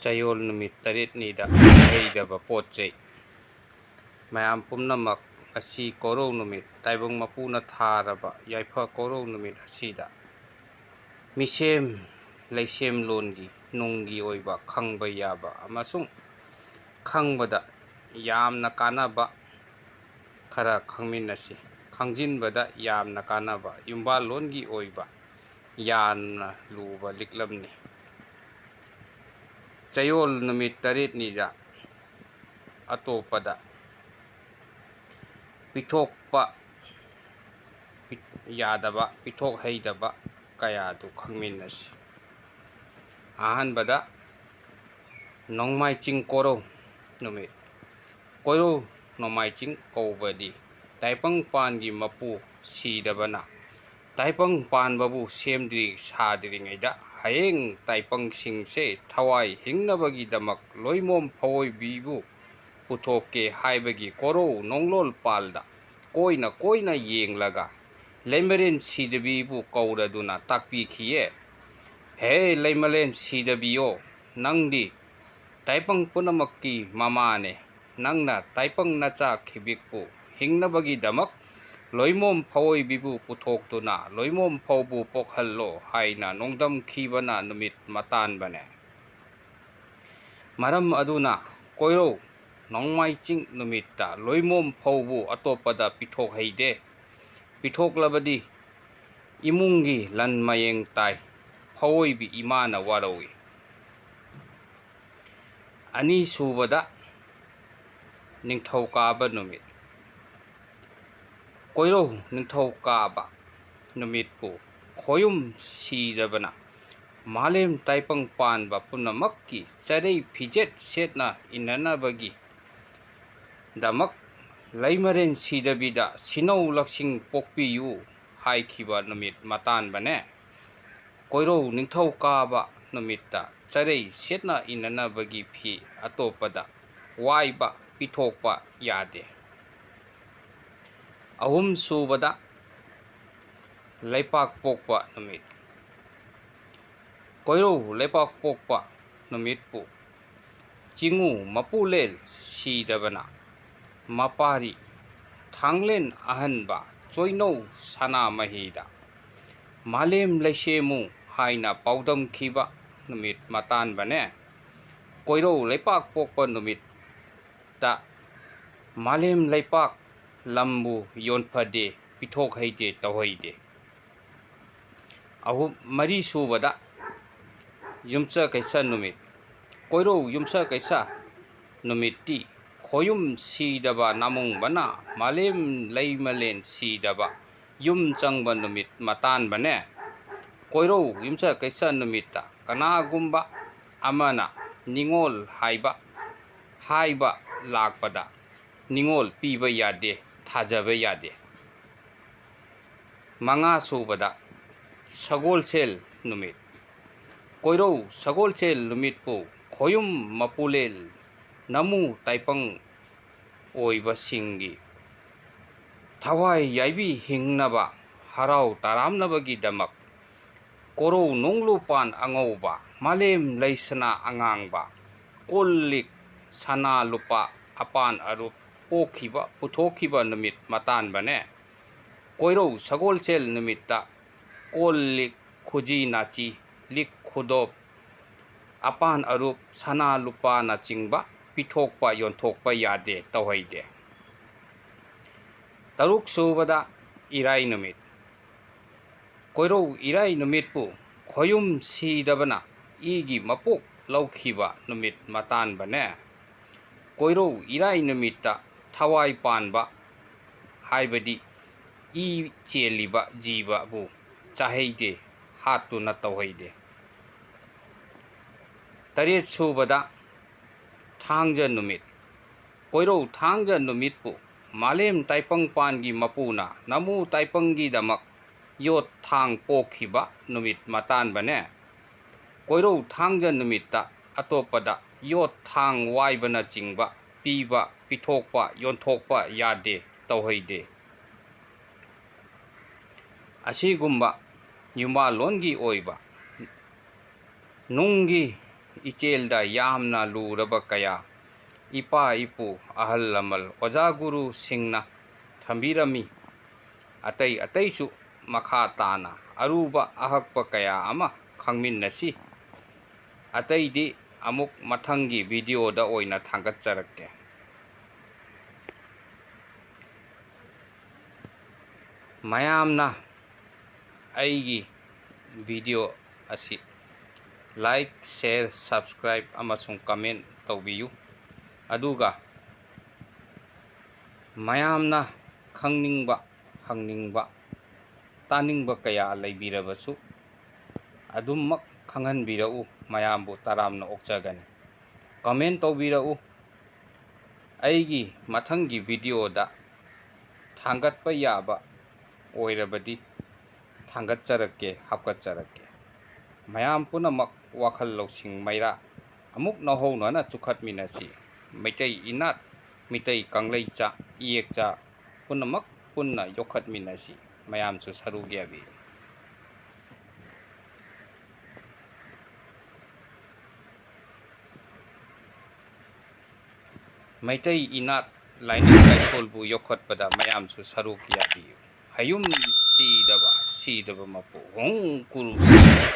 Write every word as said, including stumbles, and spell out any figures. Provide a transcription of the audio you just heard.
ꯆꯌꯣꯜ ꯅꯨꯃꯤꯠ ꯇꯔꯦꯠꯅꯤꯗ ꯂꯩꯗꯕ ꯄꯣꯠ ꯆꯩ ꯃꯌꯥꯝ ꯄꯨꯝꯅꯃꯛ ꯑꯁꯤ ꯀꯣꯔꯧ ꯅꯨꯃꯤꯠ, ꯇꯥꯏꯕꯪ ꯃꯄꯨꯅ ꯊꯥꯔꯕ ꯌꯥꯏꯐ ꯀꯣꯔꯧ ꯅꯨꯃꯤꯠ ꯑꯁꯤꯗ ꯃꯤꯁꯦꯝ ꯂꯩꯁꯦꯝꯂꯣꯟꯒꯤ ꯅꯨꯡꯒꯤ ꯑꯣꯏꯕ ꯈꯪꯕ ꯌꯥꯕ ꯑꯃꯁꯨꯡ ꯈꯪꯕꯗ ꯌꯥꯝꯅ ꯀꯥꯟꯅꯕ ꯈꯔ ꯈꯪꯃꯤꯟꯅꯁꯤ꯫ ꯈꯪꯖꯤꯟꯕꯗ ꯌꯥꯝꯅ ꯀꯥꯟꯅꯕ ꯌꯨꯝꯕꯥꯜꯂꯣꯟꯒꯤ ꯑꯣꯏꯕ ꯌꯥꯝꯅ ꯂꯨꯕ ꯂꯤꯛꯂꯝꯅꯤ꯫ ꯆꯌꯣꯜ ꯅꯨꯃꯤꯠ ꯇꯔꯦꯠꯅꯤꯗ ꯑꯇꯣꯞꯄꯗ ꯄꯤꯊꯣꯛꯄ ꯄꯤ-, ꯌꯥꯗꯕ, ꯄꯤꯊꯣꯛ ꯍꯩꯗꯕ ꯀꯌꯥꯗꯨ ꯈꯪꯃꯤꯟꯅꯁꯤ꯫ ꯑꯍꯥꯟꯕꯗ, ꯅꯣꯡꯃꯥꯏ ꯆꯤꯡ ꯀꯣꯔꯧ ꯅꯨꯃꯤꯠ꯫ ꯀꯣꯔꯧ ꯅꯣꯡꯃꯥꯏ ꯆꯤꯡ ꯀꯧꯕꯗꯤ ꯇꯥꯏꯕꯪ ꯄꯥꯟꯒꯤ ꯃꯄꯨ ꯁꯤꯗꯕꯅ ꯇꯥꯏꯕꯪ ꯄꯥꯟꯕꯕꯨ ꯁꯦꯝꯗ꯭ꯔꯤ ꯁꯥꯗ꯭ꯔꯤꯉꯩꯗ ꯍꯌꯦꯡ ꯇꯥꯏꯕꯪꯁꯤꯡꯁꯦ ꯊꯋꯥꯏ ꯍꯤꯡꯅꯕꯒꯤꯗꯃꯛ ꯂꯣꯏꯃꯣꯝ ꯐꯑꯣꯏꯕꯤꯕꯨ ꯄꯨꯊꯣꯛꯀꯦ ꯍꯥꯏꯕꯒꯤ ꯀꯣꯔꯧ ꯅꯣꯡꯂꯣꯜ ꯄꯥꯜꯗ ꯀꯣꯏꯅ ꯀꯣꯏꯅ ꯌꯦꯡꯂꯒ ꯂꯩꯃꯔꯦꯟ ꯁꯤꯗꯕꯤꯕꯨ ꯀꯧꯔꯗꯨꯅ ꯇꯥꯛꯄꯤꯈꯤꯌꯦ꯫ ꯍꯦ ꯂꯩꯃꯔꯦꯟ ꯁꯤꯗꯕꯤꯌꯣ, ꯅꯪꯗꯤ ꯇꯥꯏꯕꯪ ꯄꯨꯝꯅꯃꯛꯀꯤ ꯃꯃꯥꯅꯦ꯫ ꯅꯪꯅ ꯇꯥꯏꯕꯪ ꯅꯆꯥ ꯈꯤꯕꯤꯛꯄꯨ ꯍꯤꯡꯅꯕꯒꯤꯗꯃꯛ ꯂꯣꯏꯃꯣꯝ ꯐꯑꯣꯏꯕꯤꯕꯨ ꯄꯨꯊꯣꯛꯇꯨꯅ ꯂꯣꯏꯃꯣꯝ ꯐꯧꯕꯨ ꯄꯣꯛꯍꯜꯂꯣ ꯍꯥꯏꯅ ꯅꯣꯡꯗꯝꯈꯤꯕꯅ ꯅꯨꯃꯤꯠ ꯃꯇꯥꯟꯕꯅꯦ꯫ ꯃꯔꯝ ꯑꯗꯨꯅ ꯀꯣꯏꯔꯧ ꯅꯣꯡꯃꯥꯏ ꯆꯤꯡ ꯅꯨꯃꯤꯠꯇ ꯂꯣꯏꯃꯣꯝ ꯐꯧꯕꯨ ꯑꯇꯣꯞꯄꯗ ꯄꯤꯊꯣꯛꯍꯩꯗꯦ꯫ ꯄꯤꯊꯣꯛꯂꯕꯗꯤ ꯏꯃꯨꯡꯒꯤ ꯂꯟ ꯃꯌꯦꯡ ꯇꯥꯏ꯫ ꯐꯑꯣꯏꯕꯤ ꯏꯃꯥꯅ ꯋꯥꯔꯧꯏ꯫ ꯑꯅꯤꯁꯨꯕꯗ, ꯅꯤꯡꯊꯧꯀꯥꯕ ꯅꯨꯃꯤꯠ꯫ ꯀꯣꯏꯔꯧ ꯅꯤꯡꯊꯧꯀꯥꯕ ꯅꯨꯃꯤꯠꯄꯨ ꯈꯣꯌꯨꯝ ꯁꯤꯗꯕꯅ ꯃꯥꯂꯦꯝ ꯇꯥꯏꯕꯪ ꯄꯥꯟꯕ ꯄꯨꯝꯅꯃꯛꯀꯤ ꯆꯔꯩ ꯐꯤꯖꯦꯠ ꯁꯦꯠꯅ ꯏꯟꯅꯅꯕꯒꯤ ꯗꯃꯛ ꯂꯩꯃꯔꯦꯟ ꯁꯤꯗꯕꯤꯗ ꯁꯤꯅꯧ ꯂꯛꯁꯤꯡ ꯄꯣꯛꯄꯤꯌꯨ ꯍꯥꯏꯈꯤꯕ ꯅꯨꯃꯤꯠ ꯃꯇꯥꯟꯕꯅꯦ꯫ ꯀꯣꯏꯔꯧ ꯅꯤꯡꯊꯧꯀꯥꯕ ꯅꯨꯃꯤꯠꯇ ꯆꯔꯩ ꯁꯦꯠꯅ ꯏꯟꯅꯅꯕꯒꯤ ꯐꯤ ꯑꯇꯣꯞꯄꯗ ꯋꯥꯏꯕ ꯄꯤꯊꯣꯛꯄ ꯌꯥꯗꯦ꯫ ꯑꯍꯨꯝꯁꯨꯕꯗ, ꯂꯩꯄꯥꯛ ꯄꯣꯛꯄ ꯅꯨꯃꯤꯠ꯫ ꯀꯣꯏꯔꯧ ꯂꯩꯄꯥꯛ ꯄꯣꯛꯄ ꯅꯨꯃꯤꯠꯄꯨ ꯆꯤꯡꯉꯨ ꯃꯄꯨꯂꯦꯜ ꯁꯤꯗꯕꯅ ꯃꯄꯥꯔꯤ ꯊꯥꯡꯂꯦꯟ ꯑꯍꯟꯕ ꯆꯣꯏꯅꯧ ꯁꯅꯥꯃꯍꯤꯗ ꯃꯥꯂꯦꯝ ꯂꯩꯁꯦꯝꯃꯨ ꯍꯥꯏꯅ ꯄꯥꯎꯗꯝꯈꯤꯕ ꯅꯨꯃꯤꯠ ꯃꯇꯥꯟꯕꯅꯦ꯫ ꯀꯣꯏꯔꯧ ꯂꯩꯄꯥꯛ ꯄꯣꯛꯄ ꯅꯨꯃꯤꯠꯇ ꯃꯥꯂꯦꯝ ꯂꯩꯄꯥꯛ ꯂꯝꯕꯨ ꯌꯣꯟꯐꯗꯦ, ꯄꯤꯊꯣꯛ ꯍꯩꯗꯦ, ꯇꯧꯍꯩꯗꯦ꯫ ꯑꯍꯨꯝ, ꯃꯔꯤ ꯁꯨꯕꯗ ꯌꯨꯝꯁꯀꯩꯁ ꯅꯨꯃꯤꯠ꯫ ꯀꯣꯏꯔꯧ ꯌꯨꯝꯁꯀꯩꯁ ꯅꯨꯃꯤꯠꯇꯤ ꯈꯣꯌꯨꯝ ꯁꯤꯗꯕ ꯅꯥꯃꯨꯡꯕꯅ ꯃꯥꯂꯦꯝ ꯂꯩꯃꯂꯦꯟ ꯁꯤꯗꯕ ꯌꯨꯝ ꯆꯪꯕ ꯅꯨꯃꯤꯠ ꯃꯇꯥꯟꯕꯅꯦ꯫ ꯀꯣꯏꯔꯧ ꯌꯨꯝꯁꯀꯩꯁ ꯅꯨꯃꯤꯠꯇ ꯀꯅꯥꯒꯨꯝꯕ ꯑꯃꯅ ꯅꯤꯉꯣꯜ ꯍꯥꯏꯕ, ꯍꯥꯏꯕ ꯂꯥꯛꯄꯗ ꯅꯤꯉꯣꯜ ꯄꯤꯕ ꯌꯥꯗꯦ, ꯊꯥꯖꯕ ꯌꯥꯗꯦ꯫ ꯃꯉꯥ ꯁꯨꯕꯗ ꯁꯒꯣꯜꯁꯦꯜ ꯅꯨꯃꯤꯠ꯫ ꯀꯣꯏꯔꯧ ꯁꯒꯣꯜꯁꯦꯜ ꯅꯨꯃꯤꯠꯄꯨ ꯈꯣꯌꯨꯝ ꯃꯄꯨꯂꯦꯜ ꯅꯃꯨ ꯇꯥꯏꯄꯪ ꯑꯣꯏꯕꯁꯤꯡꯒꯤ ꯊꯋꯥꯏ ꯌꯥꯏꯕꯤ ꯍꯤꯡꯅꯕ ꯍꯔꯥꯎ ꯇꯔꯥꯝꯅꯕꯒꯤꯗꯃꯛ ꯀꯣꯔꯧ ꯅꯣꯡꯂꯨꯄꯥꯟ ꯑꯉꯧꯕ, ꯃꯥꯂꯦꯝ ꯂꯩꯁꯅꯥ ꯑꯉꯥꯡꯕ, ꯀꯣꯜ ꯂꯤꯛ ꯁꯅꯥ ꯂꯨꯄꯥ ꯑꯄꯥꯟ ꯑꯔꯨꯞ ꯄꯣꯛꯈꯤꯕ, ꯄꯨꯊꯣꯛꯈꯤꯕ ꯅꯨꯃꯤꯠ ꯃꯇꯥꯟꯕꯅꯦ꯫ ꯀꯣꯏꯔꯧ ꯁꯒꯣꯜꯁꯦꯜ ꯅꯨꯃꯤꯠꯇ ꯀꯣꯜ ꯂꯤꯛ, ꯈꯨꯖꯤ ꯅꯥꯆꯤ, ꯂꯤꯛ ꯈꯨꯗꯣꯞ, ꯑꯄꯥꯟ ꯑꯔꯨꯞ, ꯁꯅꯥ ꯂꯨꯄꯥꯅꯆꯤꯡꯕ ꯄꯤꯊꯣꯛꯄ ꯌꯣꯟꯊꯣꯛꯄ ꯌꯥꯗꯦ, ꯇꯧꯍꯩꯗꯦ꯫ ꯇꯔꯨꯛ ꯁꯨꯕꯗ ꯏꯔꯥꯏ ꯅꯨꯃꯤꯠ꯫ ꯀꯣꯏꯔꯧ ꯏꯔꯥꯏ ꯅꯨꯃꯤꯠꯄꯨ ꯈꯣꯌꯨꯝ ꯁꯤꯗꯕꯅ ꯏꯒꯤ ꯃꯄꯣꯛ ꯂꯧꯈꯤꯕ ꯅꯨꯃꯤꯠ ꯃꯇꯥꯟꯕꯅꯦ꯫ ꯀꯣꯏꯔꯧ ꯏꯔꯥꯏ ꯅꯨꯃꯤꯠꯇ ꯊꯋꯥꯏ ꯄꯥꯟꯕ ꯍꯥꯏꯕꯗꯤ ꯏ ꯆꯦꯜꯂꯤꯕ ꯖꯤꯕꯕꯨ ꯆꯥꯍꯩꯗꯦ, ꯍꯥꯠꯇꯨꯅ ꯇꯧꯍꯩꯗꯦ꯫ ꯇꯔꯦꯠ ꯁꯨꯕꯗ ꯊꯥꯡꯖ ꯅꯨꯃꯤꯠ꯫ ꯀꯣꯏꯔꯧ ꯊꯥꯡꯖ ꯅꯨꯃꯤꯠꯄꯨ ꯃꯥꯂꯦꯝ ꯇꯥꯏꯄꯪꯄꯥꯟꯒꯤ ꯃꯄꯨꯅ ꯅꯃꯨ ꯇꯥꯏꯄꯪꯒꯤꯗꯃꯛ ꯌꯣꯠ ꯊꯥꯡ ꯄꯣꯛꯈꯤꯕ ꯅꯨꯃꯤꯠ ꯃꯇꯥꯟꯕꯅꯦ꯫ ꯀꯣꯏꯔꯧ ꯊꯥꯡꯖ ꯅꯨꯃꯤꯠꯇ ꯑꯇꯣꯞꯄꯗ ꯌꯣꯠ ꯊꯥꯡ ꯋꯥꯏꯕꯅꯆꯤꯡꯕ ꯄꯤꯕ, ꯄꯤꯊꯣꯛꯄ, ꯌꯣꯟꯊꯣꯛꯄ ꯌꯥꯗꯦ, ꯇꯧꯍꯩꯗꯦ꯫ ꯑꯁꯤꯒꯨꯝꯕ ꯌꯨꯝꯕꯥꯜꯂꯣꯟꯒꯤ ꯑꯣꯏꯕ ꯅꯨꯡꯒꯤ ꯏꯆꯦꯜꯗ ꯌꯥꯝꯅ ꯂꯨꯔꯕ ꯀꯌꯥ ꯏꯄꯥ ꯏꯄꯨ ꯑꯍꯜ ꯂꯃꯟ ꯑꯣꯖꯥ ꯒꯨꯔꯨꯁꯤꯡꯅ ꯊꯝꯕꯤꯔꯝꯃꯤ꯫ ꯑꯇꯩ ꯑꯇꯩꯁꯨ ꯃꯈꯥ ꯇꯥꯅ ꯑꯔꯨꯕ ꯑꯍꯛꯄ ꯀꯌꯥ ꯑꯃ ꯈꯪꯃꯤꯟꯅꯁꯤ꯫ ꯑꯇꯩꯗꯤ ꯑꯃꯨꯛ ꯃꯊꯪꯒꯤ videoꯗ ꯑꯣꯏꯅ ꯊꯥꯡꯒꯠꯆꯔꯛꯀꯦ꯫ ꯃꯌꯥꯝꯅ ꯑꯩꯒꯤ video ꯑꯁꯤ like, share, subscribe ꯑꯃꯁꯨꯡ comment ꯇꯧꯕꯤꯌꯨ꯫ ꯑꯗꯨꯒ ꯃꯌꯥꯝꯅ ꯈꯪꯅꯤꯡꯕ, ꯍꯪꯅꯤꯡꯕ, ꯇꯥꯅꯤꯡꯕ ꯀꯌꯥ ꯂꯩꯕꯤꯔꯕꯁꯨ ꯑꯗꯨꯝꯃꯛ ꯈꯪꯍꯟꯕꯤꯔꯛꯎ꯫ ꯃꯌꯥꯝꯕꯨ ꯇꯔꯥꯝꯅ ꯑꯣꯛꯆꯒꯅꯤ꯫ Comment ꯇꯧꯕꯤꯔꯛꯎ꯫ ꯑꯩꯒꯤ ꯃꯊꯪꯒꯤ videoꯗ ꯊꯥꯡꯒꯠꯄ ꯌꯥꯕ ꯑꯣꯏꯔꯕꯗꯤ ꯊꯥꯡꯒꯠꯆꯔꯛꯀꯦ, ꯍꯥꯞꯀꯠꯆꯔꯛꯀꯦ꯫ ꯃꯌꯥꯝ ꯄꯨꯝꯅꯃꯛ ꯋꯥꯈꯜ ꯂꯧꯁꯤꯡ ꯃꯩꯔꯥ ꯑꯃꯨꯛ ꯅꯧꯍꯧꯅꯅ ꯆꯨꯈꯠꯃꯤꯟꯅꯁꯤ꯫ ꯃꯩꯇꯩ ꯏꯅꯥꯠ, ꯃꯤꯇꯩ ꯀꯪꯂꯩꯆꯥ, ꯏꯌꯦꯛꯆꯥ ꯄꯨꯝꯅꯃꯛ ꯄꯨꯟꯅ ꯌꯣꯛꯈꯠꯃꯤꯟꯅꯁꯤ꯫ ꯃꯌꯥꯝꯁꯨ ꯁꯔꯨꯛ ꯌꯥꯕꯤꯌꯨ꯫ ꯃꯩꯇꯩ ꯏꯅꯥꯠ, ꯂꯥꯏꯅꯤꯡ ꯂꯥꯏꯁꯣꯜꯕꯨ ꯌꯣꯛꯈꯠꯄꯗ ꯃꯌꯥꯝꯁꯨ ꯁꯔꯨꯛ ꯌꯥꯕꯤꯌꯨ꯫ ꯍꯌꯨꯝ ꯁꯤꯗꯕ, ꯁꯤꯗꯕ ꯃꯄꯨ, ꯍꯣꯡ ꯀꯨꯔꯨ ꯁꯤꯗꯕ,